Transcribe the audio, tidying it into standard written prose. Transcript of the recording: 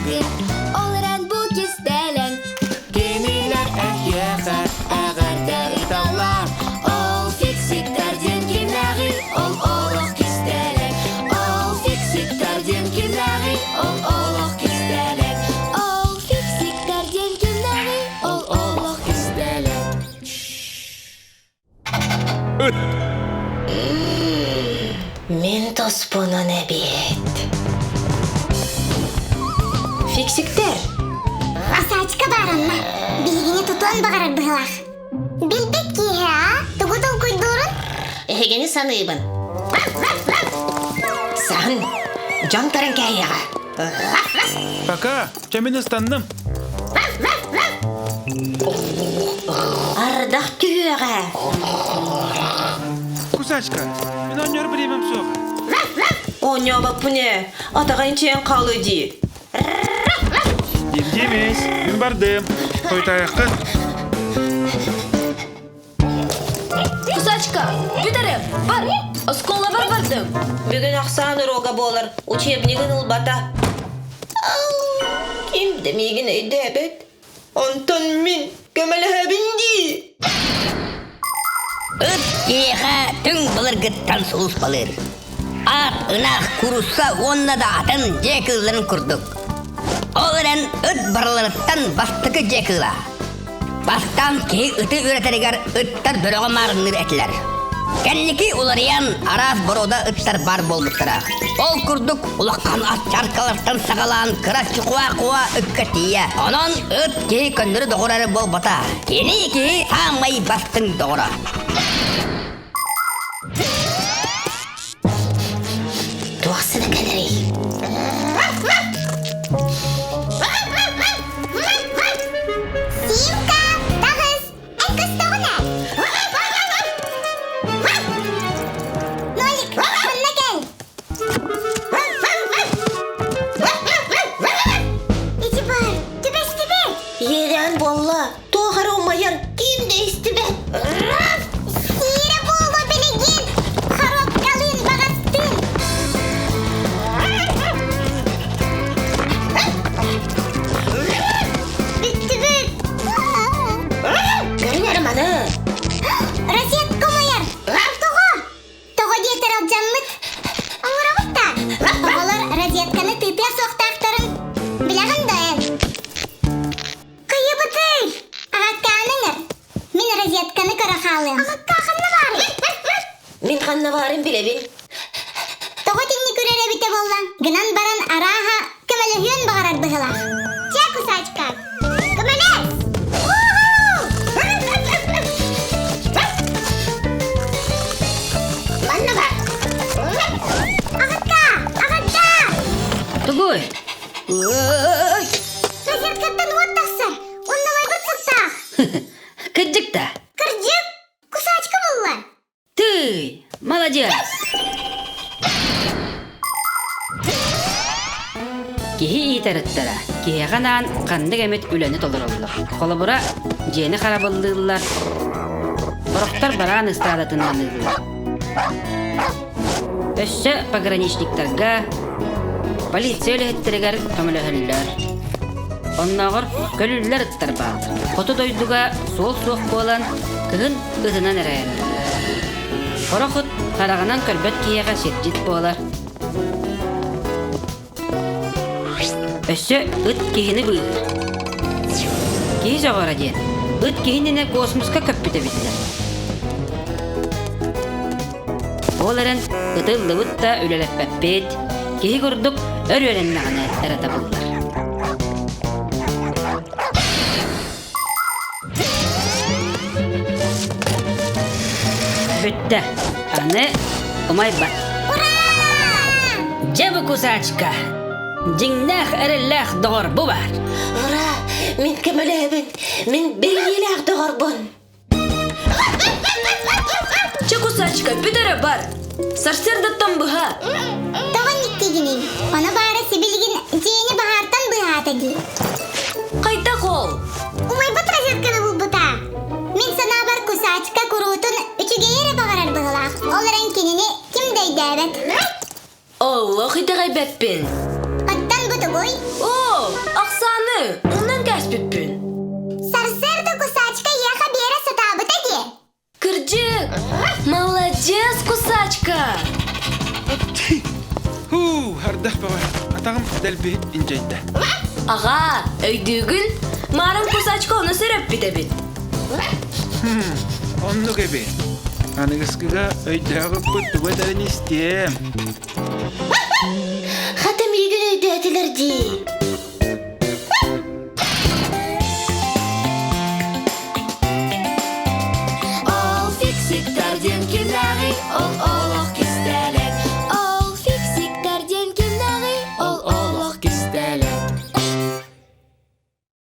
сатыыр, ол эрэн бу кистэлэҥ. Кинилэр эһиэхэ эҕэрдэ ыыталлар. Ол фиксиктэр диэн кимнээҕий, ол олох кистэлэҥ. Ол фиксиктэр диэн кимнээҕий, ол олох кистэлэҥ. Ол фиксиктэр диэн кимнээҕий, ол олох кистэлэҥ. Ыт. Мин тоспунун эбит. Фиксиктэр. Асаачка баарынна. Биһигини тутуон баҕарар быһылаах. Билбит киһи аа, тугу толкуйдуурун? Эһигини саныыбын. Сан, дьон көрөн кээһиэҕэ. Пока, чэмин ыстанным. Ардах түһүөҕэ. Кусачка, мин оонньуур бириэмэм суох. Оонньообоппун ээ, атаҕа инчэйэн хаалыы дии. Димдимис, мин бардым. Тойтайаххын. Кусачка, бүт эрэ, бар! Оскуолабар бардым. Бүгүн ахсаан уруога буолар, учебнигын ылбата. Ким да миигин өйдөөбөт. Онтон мин көмөлөһөбүн дии. Ыт киһиэхэ түҥ былыргыттан сулууспалыыр. Аат, ынах, куурусса уонна да атын дьиэ кыылларын курдук. Ол эрэн ыт барыларыттан бастакы дьиэ кыыла. Бастаан киһи ыты үөрэтэригэр ыттар бөрөҕө маарынныыр этилэр. Кэнники уларыйан араас боруода ыттар баар буолбуттара. Ол курдук улахан аччаркалартан саҕалаан кыра чукуа-куа ыкка тиийэ. Онон ыт киһи көннөрү доҕор эрэ буолбата. Кини киһи саамай бастыҥ доҕоро. Туох сыта кэлэрий? Симка, таҕыс! Эн көстөҕүн ээ? Нолик, манна кэл! Ити бар, түбэстибэт! Иэдээн буолла, туох эрэ умайар, ким да истибэт. Сиирэ буолуо билигин! Хоруопкалыын баҕастын! Бүттүбүт! Көрүҥ эрэ маны. Розетка умайар! Тоҕо? Тоҕо диэтэр алдьаммыт? Оҥоробут да? Оҕолор розетканы тыытыа суохтаахтарын билэҕин да эн? Кыйыбытый! Аҕаккааны ыҥыр. Мин розетканы көрө хаалыам. Аҕакка ханна баарый? Мин ханна баарын билэбин. Тоҕо итинник үрэр эбитэ буолла? Гынан баран арааһа көмөлөһүөн баҕарар быһыылаах. Чэ, кусачка, көмөлөс! Манна бар. Аҕакка! Аҕакка! Тугуй? Розеткаттан уот тахсар. Оннолойбут сыттаах. Кырдьык да? Кырдьык, кусачка булла. Тыый, молодец! Киһи иитэр ыттара киһиэхэ анаан ханнык эмит үлэни толороллор. Холобура, дьиэни харабыллыыллар, сорохтор бараан ыстаадатын маныыллар. Өссө пограничниктарга, полиция үлэһиттэригэр көмөлөһөллөр. Оннооҕор көлүллэр ыттар бааллар. Хоту дойдуга суол суох буолан, кыһын ытынан эрэ айанныыллар. Сорох ыт хараҕынан көрбөт киһиэхэ сирдьит буолар. Өссө ыт киһини быыһыыр. Киһи сөҕөрө диэн, ыт киһи иннинэ космоска көппүтэ биллэр. Ол эрэн ыты ыллыбыт да үлэлэппэппит, киһи курдук өр үөрэннэҕинэ эрэ табыллар. Бүттэ. Аны умайбат. Дьэ бу кусачка! Дьиҥнээх эрэллээх доҕор бу баар. Ура! Мин көмөлөһөбүн! Мин биллиилээх доҕорбун! Чэ, кусачка, бүт эрэ бар! Сарсыардаттан быһа! Тоҕо инниктиигиний? Ону баара сибилигин дьиэни баһаартан быыһаата дии. Хайдах ол? Умайбыт розетканы булбута. Мин санаабар кусачка куруутун үчүгэйи эрэ баҕарар быһыылаах. Ол эрэн кинини ким да өйдөөбөт. Олох итэҕэйбэппин. Оттон бу тугуй? Оо! Ахсааны, умнан кээспиппин. Сарсыарда кусачка эйиэхэ биэрэ сатаабыта дии. Кырдьык! Молодец, кусачка! Хуу, ардах баҕа, атаҕым дэлби инчэйдэ. Аҕаа, өйдүүгүн? Маарым кусачка ону сөрөппүт эбит. Оннук эбит. Аныгыскыга өйдөөх ыппыт тугу этэрин истиэм.